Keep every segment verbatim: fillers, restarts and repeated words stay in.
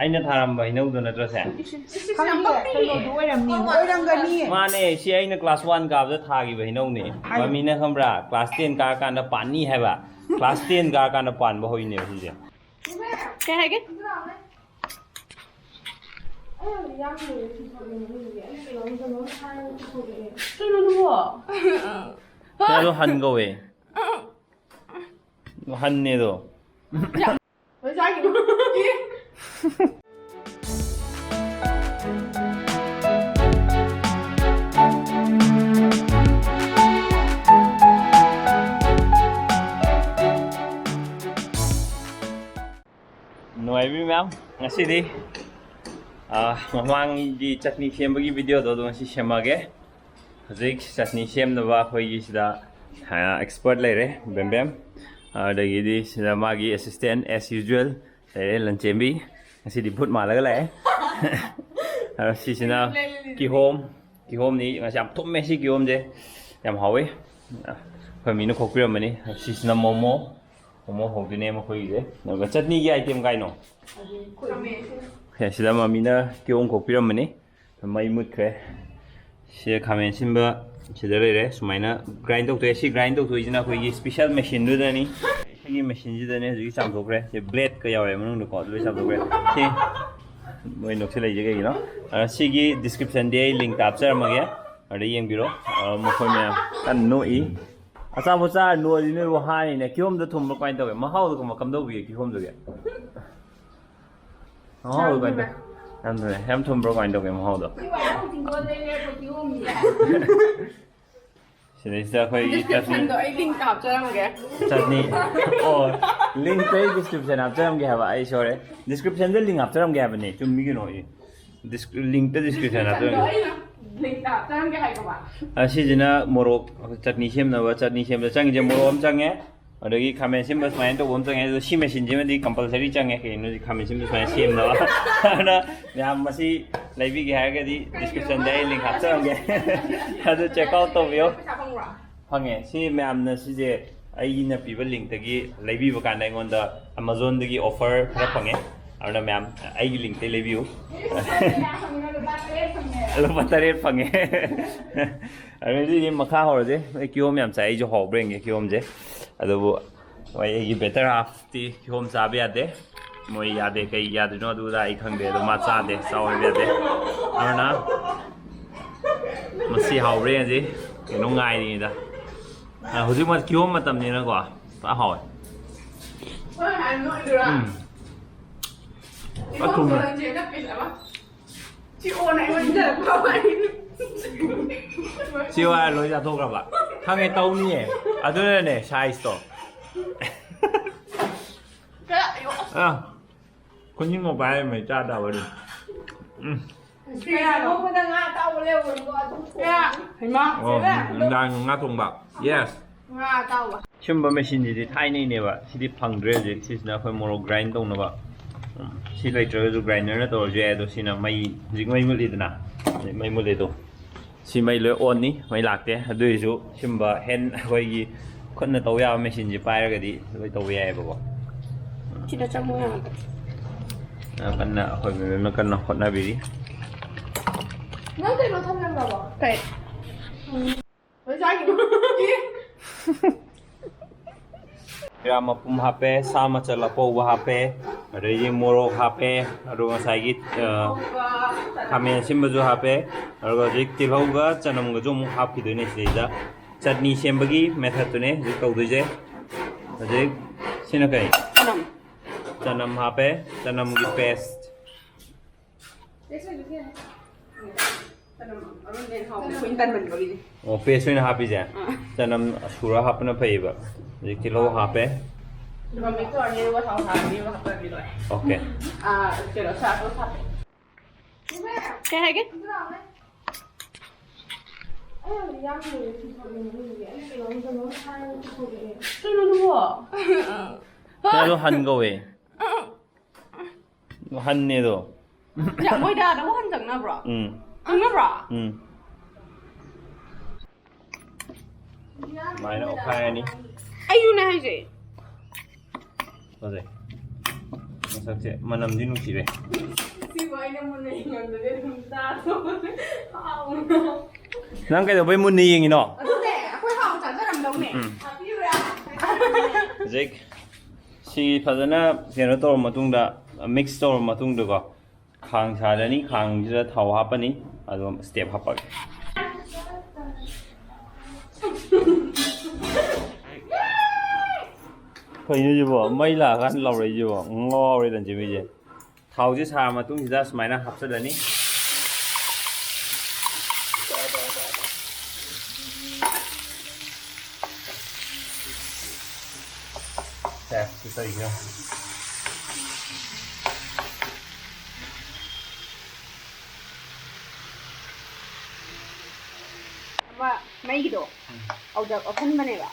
ꯑꯩꯅ ꯊꯥꯔꯝꯕ ꯍꯩꯅꯧꯗꯣ ꯅꯠꯇ꯭ꯔꯣ ꯁꯦ? ꯈꯪꯗꯦ, ꯀꯩꯅꯣꯗꯣ ꯑꯣꯏꯔꯝꯅꯤ꯫ ꯑꯣꯏꯔꯝꯒꯅꯤ꯫ ꯃꯥꯅꯦ, ꯁꯤ ꯑꯩꯅ class one ꯀꯥꯕꯗ ꯊꯥꯈꯤꯕ ꯍꯩꯅꯧꯅꯦ꯫ ꯃꯃꯤꯅ ꯈꯪꯕ꯭ꯔꯥ, class ten ꯀꯥꯔꯀꯥꯟꯗ ꯄꯥꯟꯅꯤ ꯍꯥꯏꯕ꯫ Class ten ꯀꯥꯔꯀꯥꯟꯗ ꯄꯥꯟꯕ ꯍꯧꯔꯤꯅꯦꯕ ꯁꯤꯁꯦ꯫ ꯀꯩ ꯍꯥꯏꯒꯦ? ꯀꯩꯅꯣ ꯑꯗꯨꯕꯣ? ꯀꯩꯅꯣ ꯍꯟ ꯀꯧꯋꯦ꯫ ꯍꯟꯅꯦꯗꯣ꯫ ꯅꯨꯡꯉꯥꯏꯕꯤ ꯃꯌꯥꯝ, ꯉꯁꯤꯗꯤ, ꯑꯥ, ꯃꯃꯥꯡꯒꯤ ꯆꯠꯅꯤ ꯁꯦꯝꯕꯒꯤ videoꯗꯣ ꯑꯗꯨꯝ ꯉꯁꯤ ꯁꯦꯝꯃꯒꯦ꯫ ꯍꯧꯖꯤꯛ ꯆꯠꯅꯤ ꯁꯦꯝꯅꯕ ꯑꯩꯈꯣꯏꯒꯤ ꯁꯤꯗ, ꯑꯥ, expert ꯂꯩꯔꯦ, ꯕꯦꯝꯕꯦꯝ꯫ ꯑꯗꯒꯤꯗꯤ ꯁꯤꯗ ꯃꯥꯒꯤ assistant as usual ꯂꯩꯔꯦ, ꯂꯟꯆꯦꯟꯕꯤ꯫ ꯉꯁꯤꯗꯤ ꯚꯨꯠ ꯃꯥꯜꯂꯒ ꯂꯥꯛꯑꯦ꯫ ꯑꯗꯣ ꯁꯤꯁꯤꯅ ꯀꯤꯍꯣꯝ, ꯀꯤꯍꯣꯝꯅꯤ꯫ ꯉꯁꯤ ꯌꯥꯝ ꯊꯨꯝꯃꯦ ꯁꯤ ꯀꯤꯍꯣꯝꯁꯦ, ꯌꯥꯝ ꯍꯥꯎꯋꯤ꯫ ꯑꯩꯈꯣꯏ ꯃꯤꯅ ꯈꯣꯛꯄꯤꯔꯝꯕꯅꯤ꯫ ꯁꯤꯁꯤꯅ ꯃꯣꯃꯣ, ꯃꯣꯃꯣ ꯍꯧꯗꯣꯏꯅꯦ ꯃꯈꯣꯏꯒꯤꯁꯦ꯫ ꯑꯗꯨꯒ ꯆꯠꯅꯤꯒꯤ item ꯀꯥꯏꯅꯣ? ꯁꯦ, ꯁꯤꯗ ꯃꯃꯤꯅ ꯀꯤꯍꯣꯝ ꯈꯣꯛꯄꯤꯔꯝꯕꯅꯤ꯫ ꯃꯩ ꯃꯨꯠꯈ꯭ꯔꯦ꯫ ꯁꯤꯗ ꯈꯥꯃꯦꯟ ꯑꯁꯤꯟꯕ ꯁꯤꯗ ꯂꯩꯔꯦ꯫ ꯁꯨꯃꯥꯏꯅ grind ꯇꯧꯊꯣꯛꯑꯦ꯫ ꯁꯤ grind ꯇꯧꯊꯣꯛꯏꯁꯤꯅ ꯑꯩꯈꯣꯏꯒꯤ special machineꯗꯨꯗꯅꯤ꯫ ꯑꯩꯈꯣꯏꯒꯤ machineꯁꯤꯗꯅꯦ ꯍꯧꯖꯤꯛ ꯆꯥꯝꯊꯣꯛꯈ꯭ꯔꯦ꯫ ꯁꯤ bladeꯀ ꯌꯥꯎꯋꯦ ꯃꯅꯨꯡꯗꯀꯣ, ꯂꯣꯏ ꯆꯥꯝꯊꯣꯛꯈ꯭ꯔꯦ꯫ ꯁꯤ ꯃꯣꯏ ꯅꯣꯛꯁꯤꯜꯂꯛꯏꯁꯦ ꯀꯩꯒꯤꯅꯣ? ꯑ, ꯁꯤꯒꯤ descriptionꯗꯤ ꯑꯩ linkꯇ ꯍꯥꯞꯆꯔꯝꯃꯒꯦ꯫ ꯑꯗ ꯌꯦꯡꯕꯤꯔꯣ꯫ ꯑ, ꯃꯈꯣꯏ ꯃꯌꯥꯝ ꯀꯟꯅ ꯅꯣꯛꯏ꯫ ꯑꯆꯥꯄꯣꯠ ꯆꯥꯔ ꯅꯣꯛꯑꯗꯤ ꯅꯣꯏꯕꯨ ꯍꯥꯏꯅꯤꯅꯦ꯫ ꯀꯤꯍꯣꯝꯗꯣ ꯊꯨꯝꯕ꯭ꯔꯣ ꯀꯃꯥꯏꯅ ꯇꯧꯒꯦ? ꯃꯍꯥꯎꯗꯣ ꯀꯃ-, ꯀꯝꯗꯧꯕꯤꯒꯦ ꯀꯤꯍꯣꯝꯗꯨꯒꯤ? ꯃꯍꯥꯎꯗꯣ ꯀꯃꯥꯏꯅ ꯇꯧ-, ꯌꯥꯝ ꯊꯨꯝꯃꯦ꯫ ꯌꯥꯝ ꯊꯨꯝꯃꯦ꯫ ꯌꯥꯝ ꯊꯨꯝꯕ꯭ꯔꯣ ꯀꯃꯥꯏꯅ ꯇꯧꯒꯦ ꯃꯍꯥꯎꯗꯣ? ꯁꯤꯗꯩꯁꯤꯗ ꯑꯩꯈꯣꯏꯒꯤ ꯆꯠꯅꯤ꯫ Descriptionꯗꯣ ꯑꯩ linkꯇ ꯍꯥꯞꯆꯔꯝꯒꯦ꯫ ꯆꯠꯅꯤ꯫ ꯑꯣ, linkꯇ ꯑꯩ description ꯍꯥꯞꯆꯔꯝꯒꯦ ꯍꯥꯏꯕ꯫ ꯑꯩ ꯁꯣꯏꯔꯦ꯫ Descriptionꯗ link ꯍꯥꯞꯆꯔꯝꯒꯦ ꯍꯥꯏꯕꯅꯦ꯫ ꯆꯨꯝꯃꯤ ꯀꯩꯅꯣ꯫ ꯑꯦ꯫ Dis-, linkꯇ description ꯍꯥꯞꯆꯔꯝꯒꯦ꯫ ꯑꯩꯅ linkꯇ ꯍꯥꯞꯆꯔꯝꯒꯦ ꯍꯥꯏꯕ꯫ ꯑꯁꯤꯁꯤꯅ ꯃꯣꯔꯣꯛ ꯆꯠꯅꯤ ꯁꯦꯝꯅꯕ, ꯆꯠꯅꯤ ꯁꯦꯝꯕꯗ ꯆꯪꯉꯤꯁꯦ ꯃꯣꯔꯣꯛ ꯑꯃ ꯆꯪꯉꯦ, ꯑꯗꯒꯤ ꯈꯥꯃꯦꯟ ꯑꯁꯤꯟꯕ ꯁꯨꯃꯥꯏꯅ ꯇꯧꯕ ꯑꯃ ꯆꯪꯉꯦ꯫ ꯑꯗꯣ ꯁꯤ machineꯁꯤꯃꯗꯤ compulsory ꯆꯪꯉꯦ, ꯀꯩꯒꯤꯅꯣꯗꯤ ꯈꯥꯃꯦꯟ ꯑꯁꯤꯟꯕ ꯁꯨꯃꯥꯏꯅ ꯁꯦꯝꯅꯕ꯫ ꯑꯗꯨꯅ ꯃꯌꯥꯝ ꯃꯁꯤ ꯂꯩꯕꯤꯒꯦ ꯍꯥꯏꯔꯒꯗꯤ descriptionꯗ ꯑꯩ link ꯍꯥꯞꯆꯔꯝꯒꯦ꯫ ꯑꯗꯨ check out ꯇꯧꯕꯤꯌꯣ꯫ ꯄꯩꯁꯥ ꯐꯪꯕ꯭ꯔꯣ? ꯐꯪꯉꯦ꯫ ꯁꯤ ꯃꯌꯥꯝꯅ ꯁꯤꯁꯦ ꯑꯩꯅ ꯄꯤꯕ linkꯇꯒꯤ ꯂꯩꯕꯤꯕ ꯀꯥꯟꯗ ꯑꯩꯉꯣꯟꯗ Amazonꯗꯒꯤ offer ꯈꯔ ꯐꯪꯉꯦ꯫ ꯑꯗꯨꯅ ꯃꯌꯥꯝ ꯑꯩꯒꯤ ꯂꯤꯡꯇꯩ ꯂꯩꯕꯤꯌꯨ꯫ ꯂꯨꯄꯥ ꯇꯔꯦꯠ ꯐꯪꯉꯦ꯫ ꯑꯗꯨꯗꯤ ꯃꯈꯥ ꯍꯧꯔꯁꯦ꯫ ꯑꯩ ꯀꯤꯍꯣꯝ ꯌꯥꯝ ꯆꯥꯏ, ꯑꯩꯁꯨ ꯍꯥꯎꯕ꯭ꯔꯥ ꯌꯦꯡꯒꯦ ꯀꯤꯍꯣꯝꯁꯦ꯫ ꯑꯗꯨꯕꯨ ꯃꯣꯏ ꯑꯩꯒꯤ ꯕꯦꯇꯔ ꯍꯥꯐꯇꯤ ꯀꯤꯍꯣꯝ ꯆꯥꯕ ꯌꯥꯗꯦ꯫ ꯃꯣꯏ ꯌꯥꯗꯦ, ꯀꯩ ꯌꯥꯗꯣꯏꯅꯣ ꯑꯗꯨꯗ ꯑꯩ ꯈꯪꯗꯦ, ꯑꯗꯣ ꯃꯥ ꯆꯥꯗꯦ, ꯆꯥꯎ ꯍꯥꯏꯕ ꯌꯥꯗꯦ꯫ ꯑꯗꯨꯅ ꯃꯁꯤ ꯍꯥꯎꯕ꯭ꯔꯥ ꯌꯦꯡꯁꯤ꯫ ꯀꯩꯅꯣ ꯉꯥꯏꯔꯤꯉꯩꯗ꯫ ꯑ, ꯍꯧꯖꯤꯛ ꯃ-, ꯀꯤꯍꯣꯝ ꯃꯇꯝꯅꯤꯅꯀꯣ ꯐꯖ ꯍꯥꯎꯋꯦ꯫ ꯎꯝ꯫ ꯐꯖ ꯊꯨꯝꯃꯦ꯫ ꯁꯤ ꯋꯥꯔ ꯂꯣꯏ ꯆꯥꯊꯣꯛꯈ꯭ꯔꯕ꯫ ꯈꯪꯉꯦ ꯇꯧꯅꯤꯌꯦ꯫ ꯑꯗꯨꯅꯅꯦ ꯁꯥꯏꯖꯇꯣ꯫ ꯑꯥ꯫ ꯈꯨꯅꯤꯡ ꯃꯄꯥ ꯍꯥꯏꯔꯝꯃꯦ ꯆꯥꯗꯕꯅꯤ꯫ ꯎꯝ꯫ ꯐ꯭ꯔꯤꯖ ꯑꯉꯧꯕꯗ ꯉꯥ ꯑꯇꯥꯎꯕ ꯂꯩꯍꯧꯕꯅꯤꯀꯣ, ꯑꯗꯨ ꯊꯣꯡꯉꯤ꯫ ꯍꯩꯃꯥ꯫ ꯑꯣ, ꯅꯨꯡꯗꯥꯡ ꯉꯥ ꯊꯣꯡꯕ꯫ Yes꯫ ꯉꯥ ꯑꯇꯥꯎꯕ꯫ ꯁꯤꯒꯨꯝꯕ ꯃꯦꯆꯤꯟꯁꯤꯗꯤ ꯊꯥꯏꯅꯩꯅꯦꯕ꯫ ꯁꯤꯗꯤ ꯐꯪꯗ꯭ꯔꯦ ꯍꯧꯖꯤꯛ꯫ ꯁꯤꯁꯤꯅ ꯑꯩꯈꯣꯏ ꯃꯣꯔꯣꯛ ꯒ꯭ꯔꯥꯏꯟ ꯇꯧꯅꯕ꯫ ꯎꯝ, ꯁꯤ ꯂꯩꯇ꯭ꯔꯒꯁꯨ ꯒ꯭ꯔꯥꯏꯟꯗꯔꯅ ꯇꯧꯔꯁꯨ ꯌꯥꯏ꯫ ꯑꯗꯣ ꯁꯤꯅ ꯃꯩ, ꯍꯧꯖꯤꯛ ꯃꯩ ꯃꯨꯠꯂꯤꯗꯅ꯫ ꯍꯧꯖꯤꯛ ꯃꯩ ꯃꯨꯠꯂꯤ ꯑꯗꯣ꯫ ꯁꯤ ꯃꯩ ꯂꯣꯏ ꯑꯣꯟꯅꯤ, ꯃꯩ ꯂꯥꯛꯇꯦ꯫ ꯑꯗꯨꯏꯁꯨ ꯁꯤꯒꯨꯝꯕ ꯍꯦꯟ, ꯑꯩꯈꯣꯏꯒꯤ ꯈꯨꯠꯅ ꯇꯧꯕ ꯌꯥꯕ ꯃꯦꯆꯤꯟꯁꯦ ꯄꯥꯏꯔꯒꯗꯤ ꯂꯣꯏ ꯇꯧꯕ ꯌꯥꯏꯑꯕꯀꯣ꯫ ꯁꯤꯗ ꯆꯪꯉꯨ ꯌꯥꯒꯗ꯭ꯔꯥ? ꯌꯥꯝ ꯀꯟꯅ ꯑꯩꯈꯣꯏ ꯃꯦꯝꯅ ꯀꯟꯅ ꯍꯣꯠꯅꯕꯤꯔꯤ꯫ ꯅꯪ ꯀꯩꯅꯣ ꯊꯝꯂꯝꯕꯕꯣ? ꯀꯩ? ꯂꯣꯏ ꯆꯥꯈꯤꯕ꯫ ꯖꯤꯔꯥ ꯃꯄꯨꯝ ꯍꯥꯞꯄꯦ, ꯁꯥ ꯃꯆꯜ ꯑꯄꯧꯕ ꯍꯥꯞꯄꯦ, ꯑꯗꯩꯗꯤ ꯃꯣꯔꯣꯛ ꯍꯥꯞꯄꯦ, ꯑꯗꯨꯒ ꯉꯁꯥꯏꯒꯤ, ꯑ, ꯈꯥꯃꯦꯟ ꯑꯁꯤꯟꯕꯁꯨ ꯍꯥꯞꯄꯦ, ꯑꯗꯨꯒ ꯍꯧꯖꯤꯛ ꯇꯤꯜꯍꯧꯒ ꯆꯅꯝꯒꯁꯨ ꯑꯃꯨꯛ ꯍꯥꯞꯈꯤꯗꯣꯏꯅꯦ ꯁꯤꯗꯩꯗ꯫ ꯆꯠꯅꯤ ꯁꯦꯝꯕꯒꯤ ꯃꯦꯊꯠꯇꯨꯅꯦ ꯍꯧꯖꯤꯛ ꯇꯧꯗꯣꯏꯁꯦ꯫ ꯍꯧꯖꯤꯛ ꯁꯤꯅ ꯀꯩ? ꯆꯅꯝ꯫ ꯆꯅꯝ ꯍꯥꯞꯄꯦ, ꯆꯅꯝꯒꯤ ꯄꯦꯁ꯫ ꯑꯣ, ꯄꯦꯁ ꯑꯣꯏꯅ ꯍꯥꯞꯄꯤꯁꯦ? ꯑꯥ꯫ ꯆꯅꯝ ꯁꯨꯔ ꯍꯥꯞꯄꯅ ꯐꯩꯌꯦꯕ꯫ ꯍꯧꯖꯤꯛ ꯇꯤꯜꯍꯧ ꯍꯥꯞꯄꯦ꯫ ꯑꯗꯨꯒ ꯃꯤꯛꯁ ꯇꯧꯔꯅꯤ, ꯑꯗꯨꯒ ꯊꯥꯎ ꯁꯥꯍꯜꯂꯅꯤ, ꯑꯗꯨꯒ ꯍꯥꯞꯆꯔꯅꯤ, ꯂꯣꯏꯔꯦ꯫ ꯑꯣꯀꯦ꯫ ꯑꯥ, ꯀꯩꯅꯣ, ꯁꯣꯌꯥ ꯁꯣꯁ ꯍꯥꯞꯄꯦ꯫ ꯀꯩ ꯍꯥꯏꯒꯦ? ꯀꯩꯅꯣ ꯑꯗꯨꯕꯣ? ꯀꯩꯅꯣ ꯍꯟ ꯀꯧꯋꯦ꯫ ꯍꯟꯅꯦꯗꯣ꯫ ꯌꯥ, ꯃꯣꯏꯗ ꯑꯥꯗ ꯋꯥꯍꯟ ꯆꯪꯅꯕ꯭ꯔꯣ? ꯎꯝ꯫ ꯆꯪꯅꯕ꯭ꯔꯣ? ꯎꯝ꯫ ꯑꯗꯨꯃꯥꯏꯅ ꯑꯣꯠꯈꯥꯏꯔꯅꯤ꯫ ꯑꯩꯁꯨꯅꯦ ꯍꯥꯏꯁꯦ꯫ ꯐꯖꯩ꯫ ꯁꯛꯁꯦ ꯃꯅꯝꯗꯤ ꯅꯨꯡꯁꯤꯔꯦ꯫ ꯁꯤꯕꯨ ꯑꯩꯅ ꯃꯨꯟꯅ ꯌꯦꯡꯉꯝꯗꯗꯤ ꯑꯗꯨꯝ ꯆꯥꯗꯧꯕꯅꯦ꯫ ꯍꯥꯎꯕ꯭ꯔꯣ? ꯅꯪ ꯀꯩꯗꯧꯕꯩ ꯃꯨꯟꯅ ꯌꯦꯡꯉꯤꯅꯣ? ꯑꯗꯨꯅꯦ, ꯑꯩꯈꯣꯏ ꯍꯥꯎꯅ ꯆꯥꯖꯔꯝꯗꯧꯅꯦ꯫ ꯎꯝ꯫ ꯍꯥꯞꯄꯤꯌꯨꯔꯥ? ꯍꯧꯖꯤꯛ ꯁꯤ ꯐꯖꯅ ꯀꯩꯅꯣ ꯇꯧꯔ ꯃꯇꯨꯡꯗ, ꯃꯤꯛꯁ ꯇꯧꯔ ꯃꯇꯨꯡꯗꯀꯣ, ꯈꯥꯡ ꯁꯥꯔꯅꯤ, ꯈꯥꯡꯁꯤꯗ ꯊꯥꯎ ꯍꯥꯞꯄꯅꯤ, ꯑꯗꯨꯒ ꯁ꯭ꯇꯦꯞ ꯍꯥꯞꯄꯒꯦ꯫ ꯀꯩꯅꯣ ꯁꯤꯕꯣ? ꯃꯩ ꯂꯥꯛꯑꯀꯥꯟꯗ ꯂꯥꯎꯔꯛꯏꯁꯤꯕꯣ? ꯉꯥꯎꯔꯦꯗ ꯁꯤ ꯃꯤꯁꯦ꯫ ꯊꯥꯎꯁꯦ ꯁꯥꯔ ꯃꯇꯨꯡꯁꯤꯗ ꯁꯨꯃꯥꯏꯅ ꯍꯥꯞꯆꯤꯜꯂꯅꯤ꯫ ꯁꯦ, ꯁꯤ ꯀꯔꯤꯒꯤꯅꯣ? ꯑꯃ ꯃꯩꯒꯤꯗꯣ, ꯎꯝ꯫ ꯑꯗꯨꯗ ꯑꯣꯠꯍꯟꯕꯅꯦꯕ꯫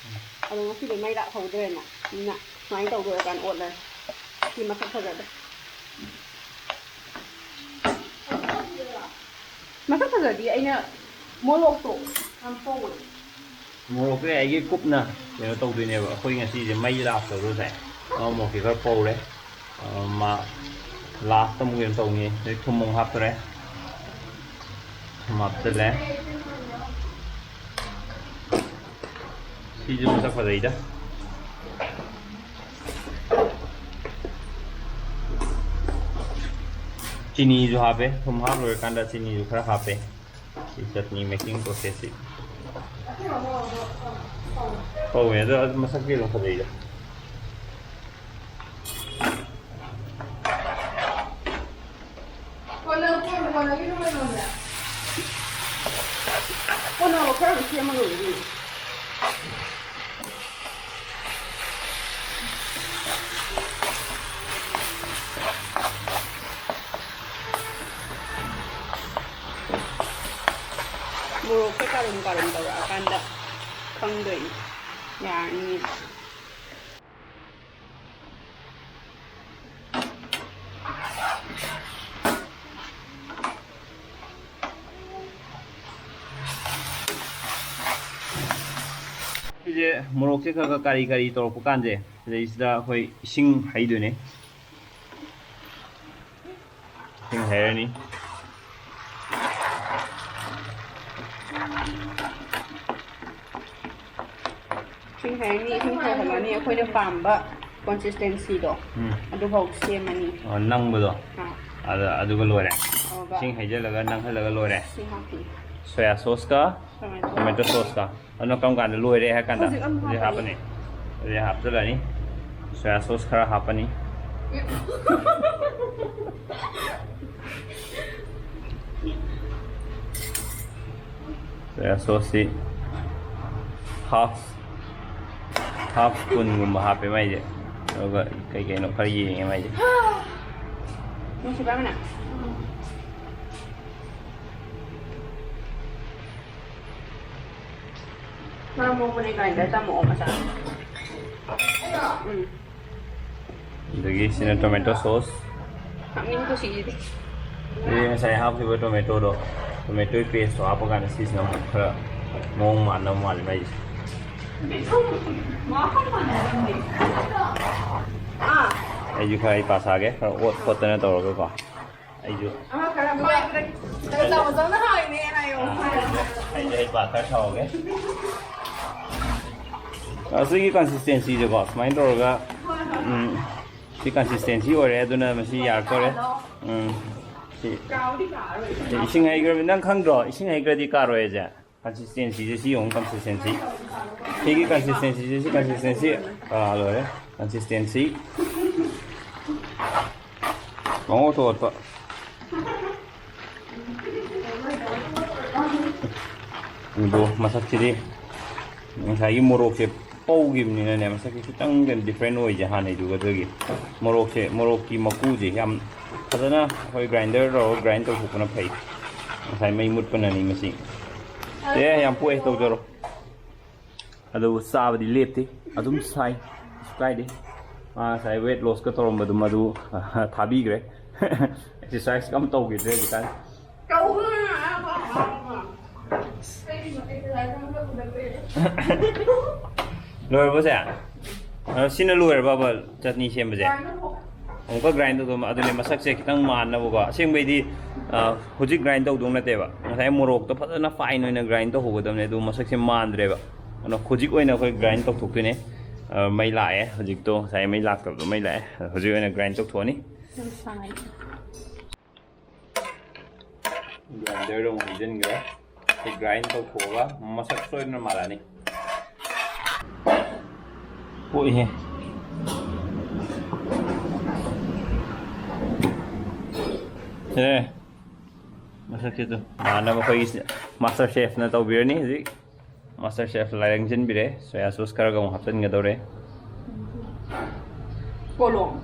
ꯎꯝ꯫ ꯑꯗꯣ ꯉꯁꯤꯗꯤ ꯃꯩ ꯂꯥꯛꯍꯧꯗ꯭ꯔꯦꯅ, ꯑꯗꯨꯅ ꯁꯨꯃꯥꯏꯅ ꯇꯧꯗꯣꯔꯀꯥꯟ ꯑꯣꯠꯂꯅꯤ꯫ ꯁꯤ ꯃꯁꯛ ꯐꯖꯗꯦ꯫ ꯃꯁꯛ ꯐꯖꯗꯤ ꯑꯩꯅ ꯃꯣꯔꯣꯛꯇꯣ ꯌꯥꯝ ꯁꯧꯕꯅꯦ꯫ ꯃꯣꯔꯣꯛꯁꯦ ꯑꯩꯒꯤ ꯀꯨꯞꯅ ꯀꯩꯅꯣ ꯇꯧꯗꯣꯏꯅꯦꯕ꯫ ꯑꯩꯈꯣꯏ ꯉꯁꯤꯁꯦ ꯃꯩ ꯂꯥꯛꯇꯕꯗꯣ ꯉꯁꯥꯏ꯫ ꯑ, ꯃꯣꯔꯣꯛꯁꯦ ꯈꯔ ꯄꯧꯔꯦ꯫ ꯑ, ꯃꯥ ꯂꯥꯁꯇ ꯑꯃꯨꯛ ꯀꯩꯅꯣ ꯇꯧꯅꯤ꯫ ꯑꯗꯩ ꯊꯨꯝ ꯑꯃꯨꯛ ꯍꯥꯞꯇꯣꯔꯦ꯫ ꯊꯨꯝ ꯍꯥꯞꯆꯜꯂꯦ꯫ ꯁꯤꯁꯨ ꯃꯁꯛ ꯐꯖꯩꯗ꯫ ꯆꯤꯅꯤꯁꯨ ꯍꯥꯞꯄꯦ꯫ ꯊꯨꯝ ꯍꯥꯞ ꯂꯣꯏꯔꯀꯥꯟꯗ ꯆꯤꯅꯤꯁꯨ ꯈꯔ ꯍꯥꯞꯄꯦ꯫ ꯁꯤ ꯆꯠꯅꯤ making process ꯁꯤ꯫ ꯍꯧꯋꯦ ꯑꯗꯣ, ꯑꯗꯨ ꯃꯁꯛꯇꯤ ꯑꯗꯨꯝ ꯐꯖꯩꯗ꯫ ꯀꯣꯟꯅꯕ ꯈꯔ ꯑꯗꯨꯝ ꯁꯦꯝꯃ ꯂꯣꯏꯔꯦ ꯀꯩꯅꯣ꯫ ꯃꯣꯔꯣꯛꯁꯦ ꯀꯥꯔꯨꯝ ꯀꯥꯔꯨꯝ ꯇꯧꯔꯛꯑꯀꯥꯟꯗ ꯈꯪꯗꯣꯏꯅꯤ꯫ ꯌꯥꯔꯅꯤ꯫ ꯁꯤꯁꯦ ꯃꯣꯔꯣꯛꯁꯦ ꯈꯔ ꯈꯔ ꯀꯥꯔꯤ ꯀꯥꯔꯤ ꯇꯧꯔꯛꯄ ꯀꯥꯟꯁꯦ, ꯁꯤꯗꯩꯁꯤꯗ ꯑꯩꯈꯣꯏ ꯏꯁꯤꯡ ꯍꯩꯗꯣꯏꯅꯦ꯫ ꯏꯁꯤꯡ ꯍꯩꯔꯅꯤ꯫ ꯏꯁꯤꯡ ꯍꯩꯔꯅꯤ, ꯏꯁꯤꯡ ꯁꯧꯍꯜꯂꯅꯤ, ꯑꯩꯈꯣꯏꯅ ꯄꯥꯝꯕ ꯀꯣꯟꯁꯤꯁꯇꯦꯟꯁꯤꯗꯣ ꯎꯝ꯫ ꯑꯗꯨꯐꯥꯎ ꯁꯦꯝꯃꯅꯤ꯫ ꯑꯣ, ꯅꯪꯕꯗꯣ꯫ ꯑꯥ꯫ ꯑꯗ, ꯑꯗꯨꯒ ꯂꯣꯏꯔꯦ꯫ ꯑꯗꯨꯒ ꯏꯁꯤꯡ ꯍꯩꯖꯤꯜꯂꯒ ꯅꯪꯍꯜꯂꯒ ꯂꯣꯏꯔꯦ꯫ ꯁꯤ ꯍꯥꯞꯄꯤ꯫ ꯁꯣꯌꯥ ꯁꯣꯁꯀ ꯇꯣꯃꯦꯇꯣ꯫ ꯇꯣꯃꯦꯇꯣ ꯁꯣꯁꯀ꯫ ꯑꯗꯨꯅ ꯀꯔꯝ ꯀꯥꯟꯗ ꯂꯣꯏꯔꯦ ꯍꯥꯏ ꯀꯥꯟꯗ ꯍꯧꯖꯤꯛ ꯑꯃꯨꯛ ꯍꯧꯖꯤꯛ ꯍꯥꯞꯄꯅꯤ꯫ ꯍꯥꯞꯄꯅꯤ꯫ ꯍꯧꯖꯤꯛ ꯍꯥꯞꯆꯤꯜꯂꯅꯤ꯫ ꯁꯣꯌꯥ ꯁꯣꯁ ꯈꯔ ꯍꯥꯞꯄꯅꯤ꯫ ꯁꯣꯌꯥ ꯁꯣꯁꯁꯤ half, half spoonꯒꯨꯝꯕ ꯍꯥꯞꯄꯦ ꯃꯥꯏꯁꯦ꯫ ꯑꯗꯨꯒ ꯀꯩ ꯀꯩꯅꯣ ꯈꯔ ꯌꯦꯡꯉꯦ ꯃꯥꯏꯁꯦ꯫ ꯅꯨꯡꯁꯤꯕ ꯑꯃꯅ꯫ ꯃꯔꯝ ꯃꯣꯛꯄꯅꯦ ꯒ꯭ꯔꯥꯏꯟꯗꯔ ꯇꯝꯃꯛꯑꯣ ꯃꯆꯥ꯫ ꯎꯝ꯫ ꯑꯗꯒꯤ ꯁꯤꯅ ꯇꯣꯃꯦꯇꯣ ꯁꯣꯁ꯫ ꯍꯥꯞꯅꯤꯡ ꯀꯨꯁꯤꯁꯤꯗꯤ꯫ ꯑꯗꯒꯤ ꯉꯁꯥꯏ ꯍꯥꯞꯈꯤꯕ ꯇꯣꯃꯦꯇꯣꯗꯣ, ꯇꯣꯃꯦꯇꯣꯒꯤ ꯄꯦꯁꯇꯣ ꯍꯥꯞꯄ ꯀꯥꯟꯗ ꯁꯤꯁꯤꯅ ꯑꯃꯨꯛ ꯈꯔ ꯃꯑꯣꯡ ꯃꯥꯟꯅꯕ ꯃꯥꯜꯂꯦ ꯃꯥꯏꯁꯦ꯫ ꯑꯥ꯫ ꯑꯩꯁꯨ ꯈꯔ ꯍꯩꯄꯥ ꯁꯥꯒꯦ, ꯈꯔ ꯑꯣꯠ ꯈꯣꯠꯇꯅ ꯇꯧꯔꯒꯀꯣ꯫ ꯑꯩꯁꯨ ꯑꯃ ꯈꯔ ꯄꯥꯏꯕꯗ ꯈꯔ ꯆꯥꯎꯅ ꯆꯥꯎꯅ ꯍꯥꯏꯅꯦ ꯍꯥꯏꯌꯣ꯫ ꯑꯥ, ꯑꯩꯁꯨ ꯍꯩꯄꯥ ꯈꯔ ꯁꯥꯍꯧꯒꯦ꯫ ꯑꯁꯤꯒꯤ ꯀꯟꯁꯤꯁꯇꯦꯟꯁꯤꯁꯦꯀꯣ, ꯁꯨꯃꯥꯏꯅ ꯇꯧꯔꯒ, ꯎꯝ, ꯁꯤ ꯀꯟꯁꯤꯁꯇꯦꯟꯁꯤ ꯑꯣꯏꯔꯦ, ꯑꯗꯨꯅ ꯃꯁꯤ ꯌꯥꯔꯛꯇꯣꯔꯦ꯫ ꯎꯝ, ꯁꯤ, ꯁꯤ ꯏꯁꯤꯡ ꯍꯩꯈ꯭ꯔꯕꯅꯤ꯫ ꯅꯪ ꯈꯪꯗ꯭ꯔꯣ? ꯏꯁꯤꯡ ꯍꯩꯈ꯭ꯔꯗꯤ ꯀꯥꯔꯣꯏ ꯍꯥꯏꯁꯦ꯫ ꯀꯟꯁꯤꯁꯇꯦꯟꯁꯤꯁꯦ ꯁꯤ ꯌꯦꯡꯉꯨ, ꯀꯟꯁꯤꯁꯇꯦꯟꯁꯤ꯫ ꯁꯤꯒꯤ ꯀꯟꯁꯤꯁꯇꯦꯟꯁꯤꯁꯦ, ꯁꯤ ꯀꯟꯁꯤꯁꯇꯦꯟꯁꯤ, ꯑꯥ, ꯂꯣꯏꯔꯦ꯫ ꯀꯟꯁꯤꯁꯇꯦꯟꯁꯤ꯫ ꯃꯑꯣꯡ ꯑꯣꯠꯇ ꯑꯣꯠꯄ꯫ ꯑꯗꯣ ꯃꯁꯛꯁꯤꯗꯤ ꯉꯁꯥꯏꯒꯤ ꯃꯣꯔꯣꯛꯁꯦ ꯄꯧꯈꯤꯕꯅꯤꯅꯅꯦ, ꯃꯁꯛꯁꯦ ꯈꯤꯇꯪ ꯗꯤꯐ꯭ꯔꯦꯟ ꯑꯣꯏꯁꯦ ꯍꯥꯟꯅꯩꯗꯨꯒ꯫ ꯑꯗꯨꯒꯤ ꯃꯣꯔꯣꯛꯁꯦ, ꯃꯣꯔꯣꯛꯀꯤ ꯃꯀꯨꯁꯦ ꯌꯥꯝ ꯐꯖꯅ ꯑꯩꯈꯣꯏ ꯒ꯭ꯔꯥꯏꯟꯗꯔ ꯇꯧꯔꯒ ꯒ꯭ꯔꯥꯏꯟ ꯇꯧꯊꯣꯛꯄꯅ ꯐꯩ꯫ ꯉꯁꯥꯏ ꯃꯩ ꯃꯨꯠꯄꯅꯅꯤ ꯃꯁꯤ꯫ ꯑꯦ, ꯌꯥꯝ ꯄꯣꯛꯑꯦ, ꯇꯧꯖꯔꯣ꯫ ꯑꯗꯨꯕꯨ ꯆꯥꯕꯗꯤ ꯂꯦꯞꯇꯦ, ꯑꯗꯨꯝ ꯁꯥꯏ, ꯀꯩꯁꯨ ꯀꯥꯏꯗꯦ꯫ ꯃꯥ ꯉꯁꯥꯏ ꯋꯦꯠ ꯂꯣꯁꯀ ꯇꯧꯔꯝꯕꯗꯨ ꯃꯗꯨ ꯊꯥꯕꯤꯈ꯭ꯔꯦ꯫ ꯑꯦꯛꯁꯔꯁꯥꯏꯁꯀ ꯑꯃ ꯇꯧꯈꯤꯗ꯭ꯔꯦ ꯍꯧꯖꯤꯛꯀꯥꯟ꯫ ꯂꯣꯏꯔꯕꯣ ꯁꯦ? ꯑ, ꯁꯤꯅ ꯂꯣꯏꯔꯕꯕ ꯆꯠꯅꯤ ꯁꯦꯝꯕꯁꯦ? ꯑꯃꯨꯛꯀ ꯒ꯭ꯔꯥꯏꯟ ꯇꯧꯗꯧ, ꯑꯗꯨꯅꯦ ꯃꯁꯛꯁꯦ ꯈꯤꯇꯪ ꯃꯥꯟꯅꯕꯀꯣ꯫ ꯑꯁꯦꯡꯕꯩꯗꯤ ꯑ, ꯍꯧꯖꯤꯛ ꯒ꯭ꯔꯥꯏꯟ ꯇꯧꯗꯧ ꯅꯠꯇꯦꯕ, ꯉꯁꯥꯏ ꯃꯣꯔꯣꯛꯇꯣ ꯐꯖꯅ ꯐꯥꯏꯟ ꯑꯣꯏꯅ ꯒ꯭ꯔꯥꯏꯟ ꯇꯧꯍꯧꯒꯗꯕꯅꯦ, ꯑꯗꯨ ꯃꯁꯛꯁꯦ ꯃꯥꯟꯗ꯭ꯔꯦꯕ꯫ ꯑꯗꯨꯅ ꯍꯧꯖꯤꯛ ꯑꯣꯏꯅ ꯑꯩꯈꯣꯏ ꯒ꯭ꯔꯥꯏꯟ ꯇꯧꯊꯣꯛꯇꯣꯏꯅꯦ꯫ ꯑ, ꯃꯩ ꯂꯥꯛꯑꯦ ꯍꯧꯖꯤꯛꯇꯣ, ꯉꯁꯥꯏ ꯃꯩ ꯂꯥꯛꯇꯕꯗꯣ ꯃꯩ ꯂꯥꯛꯑꯦ꯫ ꯍꯧꯖꯤꯛ ꯑꯣꯏꯅ ꯒ꯭ꯔꯥꯏꯟ ꯇꯧꯊꯣꯛꯑꯅꯤ꯫ ꯒ꯭ꯔꯥꯏꯟꯗꯔꯗ ꯑꯃꯨꯛ ꯍꯩꯖꯤꯟꯈ꯭ꯔꯦ꯫ ꯁꯤ ꯒ꯭ꯔꯥꯏꯟ ꯇꯧꯊꯣꯛꯑꯒ ꯃꯁꯛ ꯁꯣꯏꯗꯅ ꯃꯥꯜꯂꯛꯑꯅꯤ꯫ ꯄꯣꯛꯏꯍꯦ꯫ ꯑꯦ, ꯃꯁꯛꯁꯤꯗ ꯃꯥꯟꯅꯕ ꯑꯩꯈꯣꯏꯒꯤ ꯃꯥꯁꯇꯔ ꯆꯦꯐꯅ ꯇꯧꯕꯤꯔꯅꯤ ꯍꯧꯖꯤꯛ꯫ ꯃꯥꯁꯇꯔ ꯆꯦꯐ ꯂꯥꯏꯔꯪ ꯆꯤꯟꯕꯤꯔꯦ꯫ ꯁꯣꯌꯥ ꯁꯣꯁ ꯈꯔꯒ ꯑꯃꯨꯛ ꯍꯥꯞꯆꯤꯟꯒꯗꯧꯔꯦ꯫ ꯀꯣꯂꯣꯝ꯫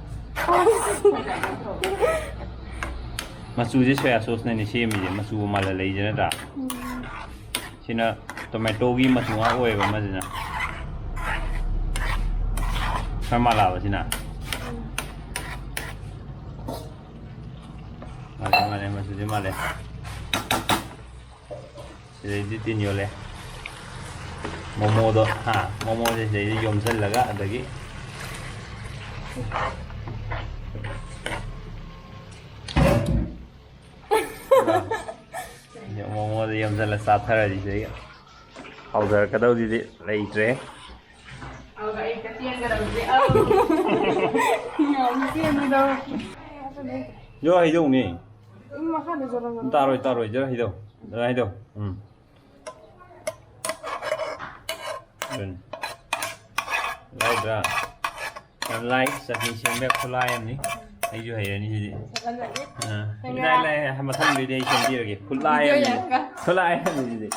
ꯃꯆꯨꯁꯦ ꯁꯣꯌꯥ ꯁꯣꯁꯅꯅꯤ ꯁꯦꯝꯃꯤꯁꯦ, ꯃꯆꯨ ꯃꯥꯜꯍꯜ ꯂꯩꯁꯦ ꯅꯠꯇ꯭ꯔꯥ? ꯁꯤꯅ ꯇꯣꯃꯦꯇꯣꯒꯤ ꯃꯆꯨ ꯉꯥꯛ ꯑꯣꯏꯌꯦꯕ ꯑꯃꯁꯤꯅ꯫ ꯈꯔ ꯃꯥꯜꯂꯛꯑꯕ ꯁꯤꯅ? ꯃꯥꯜꯂꯦ, ꯃꯥꯜꯂꯦ, ꯃꯆꯨꯁꯦ ꯃꯥꯜꯂꯦ꯫ ꯁꯤꯗꯩꯗꯤ ꯇꯤꯟ ꯌꯣꯠꯂꯦ꯫ ꯃꯣꯃꯣꯗꯣ, ꯍꯥ, ꯃꯣꯃꯣꯁꯦ ꯁꯤꯗꯩꯗ ꯌꯣꯝꯁꯤꯜꯂꯒ ꯑꯗꯒꯤ ꯃꯣꯃꯣꯗ ꯌꯣꯝꯁꯤꯜꯂ ꯆꯥꯊꯔꯗꯤ ꯁꯤꯗꯩ ꯍꯥꯎꯊꯔꯛꯀꯗꯧꯗꯨꯗꯤ ꯂꯩꯇ꯭ꯔꯦ꯫ ꯑꯗꯨꯒ ꯑꯩ ꯆꯦꯟꯒꯗꯕꯁꯦ, ꯑꯧ꯫ ꯌꯥꯝ ꯆꯦꯟꯕꯗꯣ꯫ ꯌꯣ, ꯍꯩꯗꯧꯅꯤ꯫ ꯎꯝ, ꯃꯈꯥꯗ ꯆꯠꯂꯣ꯫ ꯇꯥꯔꯣꯏ, ꯇꯥꯔꯣꯏ, ꯖꯔ ꯍꯩꯗꯧ꯫ ꯖꯔ ꯍꯩꯗꯧ꯫ ꯎꯝ꯫ ꯑꯗꯨꯅꯤ꯫ ꯂꯥꯏꯗ꯭ꯔꯥ? ꯌꯥꯝ ꯂꯥꯏ, ꯆꯠꯅꯤ ꯁꯦꯝꯕ ꯈꯨꯠꯂꯥꯏ ꯑꯃꯅꯤ꯫ ꯑꯩꯁꯨ ꯍꯩꯔꯅꯤ ꯁꯤꯗꯤ꯫ ꯑꯥ, ꯏꯂꯥꯏ ꯂꯥꯏ, ꯃꯊꯪꯗꯩꯗꯤ ꯑꯩ ꯁꯦꯝꯕꯤꯔꯒꯦ꯫ ꯈꯨꯠꯂꯥꯏ ꯑꯃꯅꯤ꯫ ꯈꯨꯠꯂꯥꯏ ꯑꯃꯅꯤ ꯁꯤꯗꯤ꯫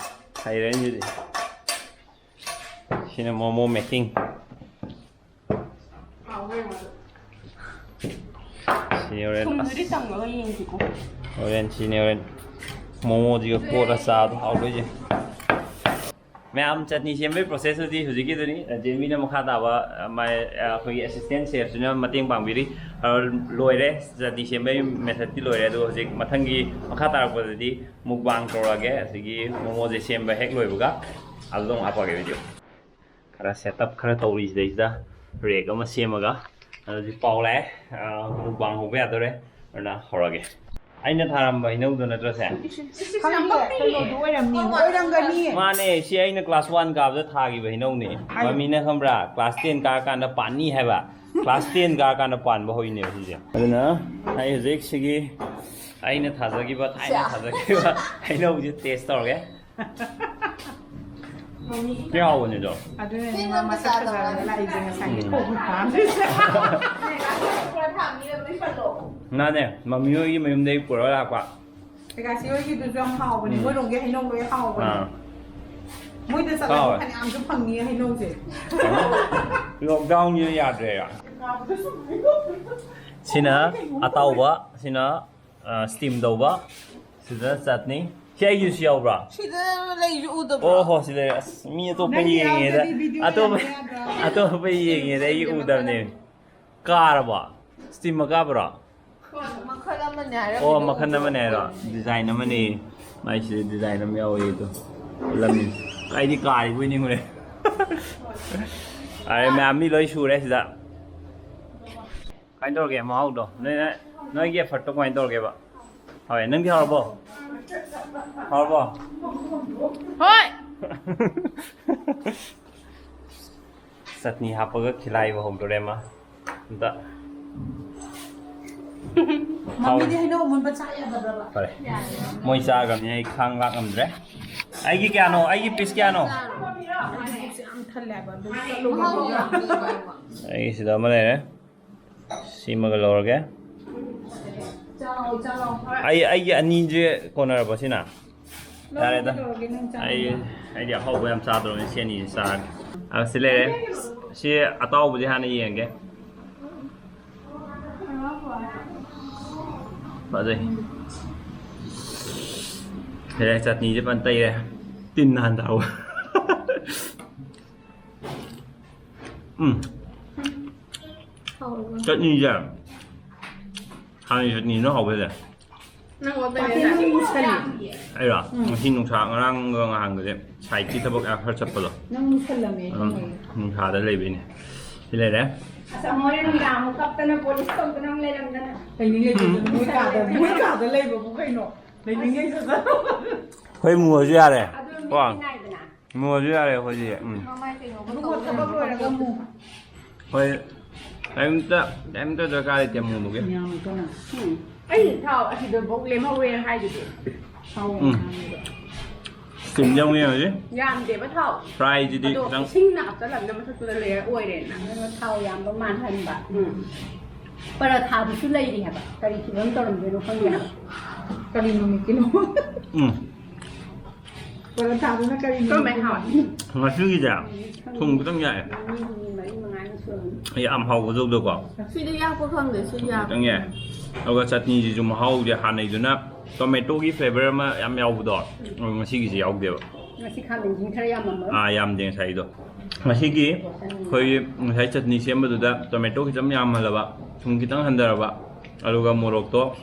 ꯍꯩꯔꯅꯤ ꯁꯤꯗꯤ꯫ ꯁꯤꯅ ꯃꯣꯃꯣ ꯃꯦꯀꯤꯡ꯫ ꯁꯤꯅꯤ ꯍꯣꯔꯦꯟ꯫ ꯊꯨꯝꯗꯨꯗꯤ ꯑꯁ꯫ ꯇꯪꯉꯒ ꯌꯦꯡꯁꯤꯀꯣ꯫ ꯍꯣꯔꯦꯟ ꯁꯤꯅꯤ ꯍꯣꯔꯦꯟ꯫ ꯃꯣꯃꯣꯁꯤꯒ ꯀꯣꯠꯂ ꯆꯥꯕꯗꯣ ꯍꯥꯎꯗꯣꯏꯁꯦ꯫ ꯃꯌꯥꯝ ꯆꯠꯅꯤ ꯁꯦꯝꯕꯒꯤ process ꯇꯨꯗꯤ ꯍꯧꯖꯤꯛꯀꯤꯗꯨꯅꯤ꯫ ꯖꯦꯃꯤꯅ ꯃꯈꯥ ꯇꯥꯕ, ꯑ, ꯃꯥꯏ, ꯑ, ꯑꯩꯈꯣꯏꯒꯤ assistant chef ꯁꯤꯅ ꯃꯇꯦꯡ ꯄꯥꯡꯕꯤꯔꯤ꯫ ꯑ, ꯂꯣꯏꯔꯦ꯫ ꯆꯠꯅꯤ ꯁꯦꯝꯕꯒꯤ method ꯇꯤ ꯂꯣꯏꯔꯦ꯫ ꯑꯗꯣ ꯍꯧꯖꯤꯛ ꯃꯊꯪꯒꯤ ꯃꯈꯥ ꯇꯥꯔꯛꯄꯗꯗꯤ mukbang ꯇꯧꯔꯛꯑꯒꯦ꯫ ꯑꯁꯤꯒꯤ ꯃꯣꯃꯣꯁꯦ ꯁꯦꯝꯕ ꯍꯦꯛ ꯂꯣꯏꯕꯒ ꯑꯗꯨꯗ ꯑꯃꯨꯛ ꯍꯥꯞꯄꯛꯑꯒꯦ video꯫ ꯈꯔ setup ꯈꯔ ꯇꯧꯔꯤ ꯁꯤꯗꯩꯁꯤꯗ rack ꯑꯃ ꯁꯦꯝꯃꯒ꯫ ꯑꯗꯨꯗꯤ ꯄꯥꯎ ꯂꯥꯛꯑꯦ꯫ ꯑ, mukbang ꯍꯧꯕ ꯌꯥꯗꯣꯔꯦ꯫ ꯑꯗꯨꯅ ꯍꯧꯔꯒꯦ꯫ ꯑꯩꯅ ꯊꯥꯔꯝꯕ ꯍꯩꯅꯧꯗꯣ ꯅꯠꯇ꯭ꯔꯣ ꯁꯦ? ꯈꯪꯗꯦ, ꯀꯩꯅꯣꯗꯣ ꯑꯣꯏꯔꯝꯅꯤ, ꯑꯣꯏꯔꯝꯒꯅꯤ꯫ ꯃꯥꯅꯦ, ꯁꯤ ꯑꯩꯅ class one ꯀꯥꯕꯗ ꯊꯥꯈꯤꯕ ꯍꯩꯅꯧꯅꯦ꯫ ꯍꯥꯏꯌꯣ꯫ ꯃꯃꯤꯅ ꯈꯪꯕ꯭ꯔꯥ? Class ten ꯀꯥꯔꯀꯥꯟꯗ ꯄꯥꯟꯅꯤ ꯍꯥꯏꯕ꯫ Class ten ꯀꯥꯔꯀꯥꯟꯗ ꯄꯥꯟꯕ ꯍꯩꯅꯦꯕ ꯁꯤꯁꯦ꯫ ꯑꯗꯨꯅ ꯑꯩ ꯍꯧꯖꯤꯛ ꯁꯤꯒꯤ ꯑꯩꯅ ꯊꯥꯖꯈꯤꯕ, ꯊꯥꯏꯅ ꯊꯥꯖꯈꯤꯕ ꯍꯩꯅꯧꯁꯦ taste ꯇꯧꯔꯒꯦ꯫ ꯀꯌꯥ ꯍꯥꯎꯕꯅꯤꯗꯣ꯫ ꯑꯗꯨꯅꯅꯦ ꯁꯤ ꯃꯥ ꯅꯪ ꯃꯁꯛ ꯃꯆꯥꯗꯣ ꯐꯖꯔꯒ ꯂꯥꯛꯏꯁꯦ ꯉꯁꯥꯏꯒꯤ ꯎꯝ꯫ ꯀꯣꯕꯤ ꯐꯥꯔꯝꯁꯤꯗ꯫ ꯄꯨꯔꯥ ꯊꯥꯡꯉꯤꯔ ꯂꯣꯏꯁꯜꯂꯣ꯫ ꯃꯥꯅꯦ, ꯃꯃꯤ ꯍꯣꯏꯒꯤ ꯃꯌꯨꯝꯗꯩ ꯄꯨꯔꯒ ꯂꯥꯛꯄ꯫ ꯀꯩꯀꯥꯁꯤ ꯍꯣꯏꯒꯤꯗꯨꯁꯨ ꯌꯥꯝ ꯍꯥꯎꯕꯅꯦ, ꯎꯝ꯫ ꯃꯣꯏꯔꯣꯝꯒꯤ ꯍꯩꯅꯧ ꯂꯣꯏ ꯍꯥꯎꯕꯅꯦ꯫ ꯑꯥ꯫ ꯃꯣꯏꯗ ꯆꯠꯂꯁꯨ ꯍꯥꯎꯋꯦ꯫ ꯐꯅꯌꯥꯝꯁꯨ ꯐꯪꯅꯤ ꯍꯩꯅꯧꯁꯦ꯫ Lockdownꯁꯤꯅ ꯌꯥꯗ꯭ꯔꯦ꯫ ꯁꯤꯅ ꯑꯇꯥꯎꯕ, ꯁꯤꯅ ꯑ, steam ꯇꯧꯕ, ꯁꯤꯗ ꯆꯠꯅꯤ꯫ ꯁꯤ ꯑꯩꯒꯤꯁꯨ ꯌꯥꯎꯕ꯭ꯔꯥ? ꯁꯤꯗ ꯂꯩꯁꯨ ꯎꯗꯕ꯭ꯔꯣ? ꯑꯣ ꯍꯣ, ꯁꯤ ꯂꯩꯔꯦ꯫ ꯑꯁ, ꯃꯤ ꯑꯇꯣꯞꯄ ꯅꯪꯒꯤ ꯌꯦꯡꯉꯦꯗ꯫ ꯌꯥꯎꯗ꯭ꯔꯗꯤ video ꯑꯇꯣꯞꯄ ꯌꯦꯡꯕ ꯌꯥꯗ꯭ꯔꯥ? ꯑꯇꯣꯞꯄ ꯌꯦꯡꯉꯦꯗ ꯑꯩꯒꯤ ꯎꯗꯕꯅꯦ꯫ ꯀꯥꯔꯕꯣ? Steam ꯀꯥꯕ꯭ꯔꯣ? ꯃꯈꯜ ꯑꯃꯅꯦ ꯍꯥꯏꯔ ꯑꯣ, ꯃꯈꯜ ꯑꯃꯅꯦ ꯍꯥꯏꯔꯣ? Design ꯑꯃꯅꯦ꯫ ꯃꯥꯏꯁꯤꯗ design ꯑꯃ ꯌꯥꯎꯋꯦ ꯑꯗꯣ꯫ ꯂꯝ ꯑꯩꯗꯤ ꯀꯥꯔꯤꯕꯣꯏ ꯅꯤꯡꯉꯨꯔꯦ꯫ ꯑꯔꯦ, ꯃꯌꯥꯝ ꯃꯤ ꯂꯣꯏ ꯁꯨꯔꯦ ꯁꯤꯗ꯫ ꯀꯃꯥꯏꯅ ꯇꯧꯔꯒꯦ ꯃꯍꯥꯎꯗꯣ? ꯅꯣꯏ, ꯅꯣꯏꯒꯤ effortꯇꯣ ꯀꯃꯥꯏꯅ ꯇꯧꯔꯒꯦꯕ? ꯍꯥꯎꯋꯦ꯫ ꯅꯪꯗꯤ ꯍꯥꯎꯔꯕꯣ? ꯍꯥꯎꯔꯕꯣ? ꯍꯣꯏ꯫ Chutney ꯍꯥꯞꯄꯒ ꯈꯤꯂꯥꯏꯕ ꯍꯧꯗꯣꯔꯦ ꯃꯥ꯫ ꯑꯝꯇ꯫ ꯃꯃꯤꯗꯤ ꯍꯩꯅꯧ ꯑꯃꯨꯟꯕ ꯆꯥ ꯌꯥꯗꯕ꯭ꯔꯕ? ꯐꯔꯦ꯫ ꯃꯣꯏ ꯆꯥꯈ꯭ꯔꯕꯅꯤꯅ ꯑꯩ ꯈꯥꯡ ꯂꯥꯛ ꯉꯝꯗ꯭ꯔꯦ꯫ ꯑꯩꯒꯤ ꯀꯌꯥꯅꯣ? ꯑꯩꯒꯤ piece ꯀꯌꯥꯅꯣ? ꯑꯩꯁꯦ ꯌꯥꯝ ꯊꯜꯂꯦ ꯍꯥꯏꯕ, ꯑꯗꯨ ꯃꯍꯥꯎ ꯆꯠꯂꯨꯕꯗꯨꯒ꯫ ꯌꯦꯡꯉꯣ꯫ ꯑꯩꯒꯤ ꯁꯤꯗ ꯑꯃ ꯂꯩꯔꯦ꯫ ꯁꯤꯃꯒ ꯂꯧꯔꯒꯦ꯫ ꯆꯥꯎ, ꯆꯥꯎ꯫ ꯑꯩ, ꯑꯩꯒꯤ ꯑꯅꯤꯁꯦ ꯀꯣꯟꯅꯔꯕꯣ ꯁꯤꯅ? ꯌꯥꯔꯦꯗ꯫ ꯂꯧꯔꯒꯦ, ꯅꯪ ꯆꯥꯅꯤꯡꯕ꯫ ꯑꯩ, ꯑꯩꯗꯤ ꯑꯍꯥꯎꯕ ꯌꯥꯝ ꯆꯥꯗ꯭ꯔꯕꯅꯤ, ꯁꯤ ꯑꯅꯤꯁꯦ ꯆꯥꯔꯒꯦ꯫ ꯑ, ꯁꯤ ꯂꯩꯔꯦ꯫ ꯁꯤ ꯑꯇꯥꯎꯕꯁꯦ ꯍꯥꯟꯅ ꯌꯦꯡꯒꯦ꯫ ꯐꯖꯩ꯫ ꯁꯤꯗ chutneyꯁꯦ ꯐꯖꯅ ꯇꯩꯔꯦ꯫ ꯇꯤꯟ ꯍꯥꯟ ꯇꯥꯍꯧꯕ꯫ ꯎꯝ꯫ ꯍꯥꯎꯕ꯫ Chutneyꯁꯦ꯫ ꯍꯥꯟꯅꯒꯤ chutneyꯗꯨꯅ ꯍꯥꯎꯕ ꯍꯦꯜꯂꯦ꯫ ꯅꯪ ꯑꯣꯠꯄ ꯄꯥꯇꯤ ꯍꯦꯟꯅ꯫ ꯅꯪ ꯃꯨꯁꯜꯂꯤ꯫ ꯑꯩꯔꯣ? ꯉꯁꯤ ꯅꯨꯡꯁꯥ, ꯉꯔꯥꯡꯒ ꯉꯍꯥꯡꯒꯁꯦ siteꯀꯤ ꯊꯕꯛ ꯈꯔ ꯆꯠꯄꯗꯣ꯫ ꯅꯪ ꯃꯨꯁꯜꯂꯝꯃꯦ ꯑꯗꯨꯝ ꯈꯪꯉꯦ꯫ ꯅꯨꯡꯁꯥꯗ ꯂꯩꯕꯩꯅꯦ꯫ ꯁꯤ ꯂꯩꯔꯦ꯫ ꯑꯁ, ꯑꯃꯨꯛ ꯍꯣꯔꯦꯟ ꯅꯨꯡꯗꯥꯡ ꯑꯃꯨꯛ ꯀꯞꯇꯅ ꯄꯣꯂꯤꯁ ꯇꯧꯗꯅ ꯑꯃꯨꯛ ꯂꯩꯔꯝꯗꯅ꯫ ꯂꯩꯅꯤꯡ ꯂꯩꯇꯗꯅ ꯃꯣꯏ ꯀꯥꯗ ꯃꯣꯏ ꯀꯥꯗ ꯂꯩꯕꯕꯨ ꯀꯩꯅꯣ? ꯂꯩꯅꯤꯡꯉꯩ ꯆꯠꯆꯔꯣ꯫ ꯑꯩꯈꯣꯏ ꯃꯨꯔꯁꯨ ꯌꯥꯔꯦ꯫ ꯑꯗꯨ ꯀꯣ? ꯃꯤꯠ ꯅꯥꯏꯗꯅ꯫ ꯃꯨꯔꯁꯨ ꯌꯥꯔꯦ ꯑꯩꯈꯣꯏꯗꯤ꯫ ꯎꯝ꯫ ꯃꯃꯥꯏ ꯀꯩꯅꯣꯒ ꯑꯗꯨꯒ ꯇꯧꯗꯅ꯫ ꯊꯕꯛ ꯂꯣꯏꯔꯒ ꯑꯃꯨꯛ ꯑꯩꯈꯣꯏ ꯀꯔꯤꯝꯇ ꯀꯔꯤꯝꯇ ꯗꯔꯀꯥꯔ ꯂꯩꯇꯦ ꯃꯨꯕꯒꯤ꯫ ꯌꯥꯝ ꯀꯟꯅ꯫ ꯎꯝ꯫ ꯑꯩ ꯊꯥꯎ ꯑꯁꯤꯗꯐꯥꯎ ꯂꯦꯝꯍꯧꯋꯦ ꯍꯥꯏꯗꯨꯗꯤ꯫ ꯊꯥꯎ ꯎꯝ꯫ ꯌꯥꯝ ꯉꯥꯡꯉꯦꯕ꯫ ꯁ꯭ꯀꯤꯟꯁꯦ ꯑꯃꯨꯛ ꯌꯦꯡꯉꯁꯤ꯫ ꯌꯥꯝꯗꯦꯕ ꯊꯥꯎ꯫ ꯐ꯭ꯔꯥꯏꯁꯤꯗꯤ ꯑꯗꯣ ꯈꯤꯇꯪ꯫ ꯏꯁꯤꯡꯅ ꯍꯥꯞꯆꯜꯂꯕꯅꯤꯅ ꯃꯊꯛꯇꯨꯗ ꯂꯩꯌꯔ ꯑꯣꯏꯔꯦꯅ꯫ ꯑꯗꯨꯅ ꯊꯥꯎ ꯌꯥꯝꯕ ꯃꯥꯟꯍꯟꯕ꯫ ꯎꯝ꯫ ꯄꯔꯥꯊꯥꯗꯨꯁꯨ ꯂꯩꯔꯤ ꯍꯥꯏꯕ꯫ ꯀꯔꯤ ꯐꯤꯕꯝ ꯇꯧꯔꯝꯗꯣꯏꯅꯣ ꯈꯪꯗꯦ ꯍꯥꯏꯕ꯫ ꯀꯔꯤ ꯅꯨꯃꯤꯠꯀꯤꯅꯣ? ꯎꯝ꯫ ꯄꯔꯥꯊꯥꯗꯨꯅ ꯀꯔꯤ ꯀꯔꯝꯕ ꯅꯨꯃꯤꯠꯀꯤꯅꯣ? ꯍꯥꯎꯋꯤ? ꯉꯁꯤꯒꯤꯁꯦ ꯊꯨꯝ ꯈꯤꯇꯪ ꯌꯥꯛꯑꯦ꯫ ꯅꯨꯃꯤꯠ ꯍꯨꯝꯅꯤ ꯃꯔꯤ ꯃꯉꯥꯅꯤ ꯁꯨꯔꯝꯃꯅꯤ꯫ ꯌꯥꯝ ꯍꯥꯎꯕꯗꯧꯗꯀꯣ꯫ ꯁꯤꯗꯤ ꯌꯥꯛꯄ ꯈꯪꯗꯦ, ꯁꯤ ꯌꯥꯛꯄ꯫ ꯈꯤꯇꯪ ꯌꯥꯛꯑꯦ꯫ ꯑꯗꯨꯒ ꯆꯠꯅꯤꯁꯤꯁꯨ ꯃꯍꯥꯎꯁꯦ ꯍꯥꯟꯅꯩꯗꯨꯅ ꯇꯣꯃꯦꯇꯣꯒꯤ ꯐ꯭ꯂꯦꯕꯔ ꯑꯃ ꯌꯥꯝ ꯌꯥꯎꯕꯗꯣ, ꯑꯗꯨ ꯉꯁꯤꯒꯤꯁꯦ ꯌꯥꯎꯗꯦꯕ꯫ ꯉꯁꯤ ꯈꯥꯃꯦꯟꯁꯤꯟ ꯈꯔ ꯌꯥꯝꯃꯝꯃꯣꯏ꯫ ꯑꯥ, ꯌꯥꯝꯗꯦ ꯉꯁꯥꯏꯗꯣ꯫ ꯉꯁꯤꯒꯤ ꯑꯩꯈꯣꯏꯒꯤ ꯉꯁꯥꯏ ꯆꯠꯅꯤ ꯁꯦꯝꯕꯗꯨꯗ ꯇꯣꯃꯦꯇꯣ ꯈꯤꯇꯪ ꯌꯥꯝꯍꯜꯂꯕ, ꯊꯨꯝ ꯈꯤꯇꯪ ꯍꯟꯊꯔꯕ, ꯑꯗꯨꯒ ꯃꯣꯔꯣꯛꯇꯣ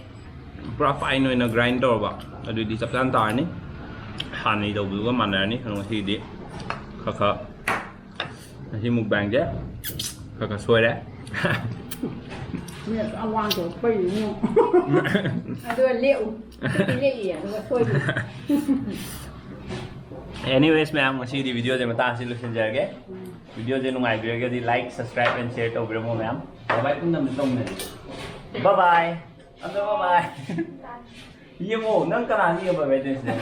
ꯄꯨꯔꯥ ꯐꯥꯏꯟ ꯑꯣꯏꯅ ꯒ꯭ꯔꯥꯏꯟ ꯇꯧꯔꯕ, ꯑꯗꯨꯗꯤ ꯆꯞ ꯆꯥꯅ ꯇꯥꯔꯅꯤ꯫ ꯍꯥꯟꯅꯩ ꯇꯧꯕꯗꯨꯒ ꯃꯥꯟꯅꯔꯅꯤ꯫ ꯑꯗꯣ ꯉꯁꯤꯒꯤꯗꯤ ꯈꯔ ꯈꯔ ꯉꯁꯤ ꯃꯨꯛꯕꯥꯡꯁꯦ ꯈꯔ ꯈꯔ ꯁꯣꯏꯔꯦ꯫ ꯃꯤ ꯑꯁꯨꯛ ꯌꯥꯝ ꯋꯥꯅ ꯇꯧꯔꯛꯄꯩꯅꯦ꯫ ꯑꯗꯨꯒ ꯂꯦꯛꯎ꯫ ꯈꯨꯠꯇꯤ ꯂꯦꯛꯏꯌꯦ, ꯑꯗꯨꯒ ꯁꯣꯏꯗꯦ꯫ Anyways ꯃꯌꯥꯝ, ꯉꯁꯤꯒꯤꯗꯤ ꯚꯤꯗꯤꯑꯣꯁꯦ ꯃꯇꯥꯡ ꯑꯁꯤ ꯂꯣꯏꯁꯤꯟꯖꯔꯒꯦ꯫ ꯚꯤꯗꯤꯑꯣꯁꯦ ꯅꯨꯡꯉꯥꯏꯕꯤꯔꯒꯗꯤ like, subscribe and share ꯇꯧꯕꯤꯔꯝꯃꯣ ꯃꯌꯥꯝ꯫ Bye bye ꯄꯨꯟꯅ ꯑꯝꯇ ꯇꯧꯃꯤꯟꯅꯁꯤ꯫ Bye bye꯫ ꯑꯝꯇ bye bye꯫ ꯌꯦꯡꯉꯣ, ꯅꯪ ꯀꯅꯥꯅ ꯌꯦꯡꯕ ꯕꯥꯏ ꯇꯧꯔꯤꯁꯦ?